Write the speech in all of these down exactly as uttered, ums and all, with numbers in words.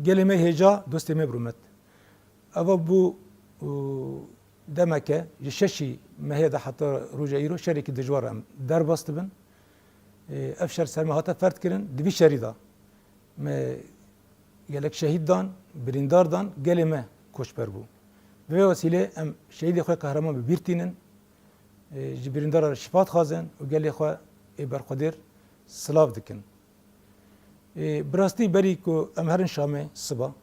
Gelê me hêja, dostê me bi rûmet. Eva bû, û, demeke, ji şeşî mehê de heta roja îro şerekî dijwar em derbas dibin. Ê, ev şer ser me hate ferd kirin. Di vî şerî de me gelek şehîd dan, birîndar dan, gelê me koçber bû. Bi vê wesîlê em şehîdê xwe qehreman bi bîr tînin. Ê, ji birîndara re şifa dixwazin û gelê xwe ê berxwedêr silav dikin. Ê, bi rastî berî ku em herin Şamê siba,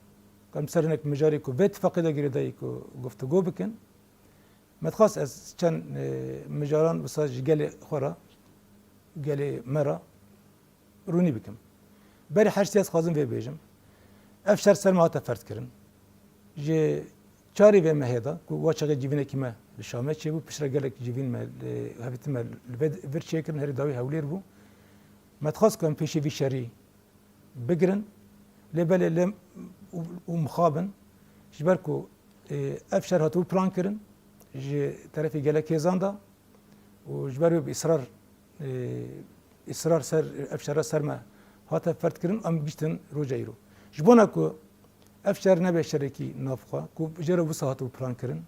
ku em ser hinek mijarê ku vê tifaqê de girêdayî ku guftûgo bikin, me dixwast ez çend, ê, mijaran wisa ji gelê xwe re, gelê me re rûnî bikim. Berî her ştî ez dixwazim vê bêjim. Ev şer ser me hate ferd kirin. Ji çarê vê mehê de ku wa çaxê civînekî me li Şamê çêbû, piştre gelek civîn me, li, hevîtin me li vê vir çêkirin, herî dawî Hewlêr bû. Me dixwest ku em pêşî vî şerî bigirin. Lê belê lê û, û mixabin. Ji ber ku, e, ev şer hatibû plan kirin ji terefê gelek hêzan de û ji ber wê bi israr, e, israr ser ev şera ser me hate ferd kirin, em giştin roja îro. Ji bona ku ev şer nebe şerekî navxwe, ku jê re wisa hatibû plan kirin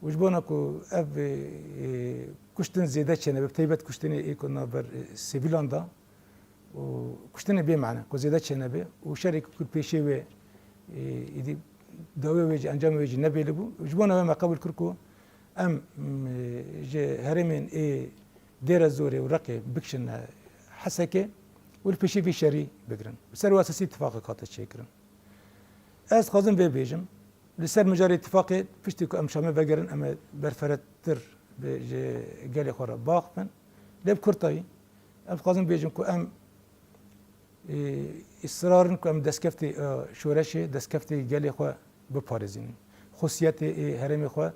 û ji bona ku ev, e, e, kuştin zêde çênebe, bi taybet kuştinê ê ku navber, e, sivîlan de, û kuştinê bê mane, ku zêde çênebe û şerê ku pêşê wê, ê, êdî dawê wê jî, encamê wê jî nebêlî bû. Ji bona wê me qebûl kir ku em, m, ji herêmên ê Dêre Zorê û Reqê bikişine Hesekê û li pêşî vî şerî bigirin. Bi ser wê esasî tifaqek hate çêkirin. Ez dixwazim vê bêjim, li ser mijarê tifaqê piştî ku em Şamê vegerin, em ê berferetir bi ji gelê xwe re biaxifin. Lê bi kurtayî, em dixwazin bêjin ku em, e, israr in ku em destkeftê, e, şoreşê, destkeftê gelê xwe biparêzînin. Xusiyetê, e, herêmê xwe,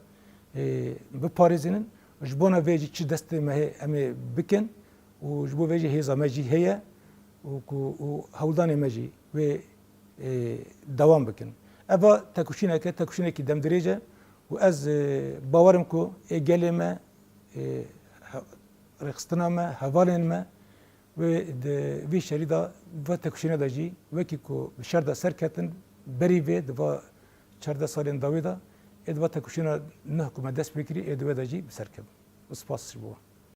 e, biparêzînin. Ji bona vê jî çi destê me hê em ê bikin û ji bo vê jî hêza me jî heye û ku, û hewldanê me jî wê, e, dewam bikin. Eva tekoşîneke, tekoşînekî demdirêj e û ez, e, bawer im ku ê gelê me, e, he-, rêxistina me, hevalên me wê di vî şerî de, va tekoşîne de jî wekî ku bi şer de serketin, berî vê di va çardeh salên dawî de ê di va tekoşîna nuh ku me dest pê kirî ê di wê de jî bi ser kevin. Û spas ji bo wan.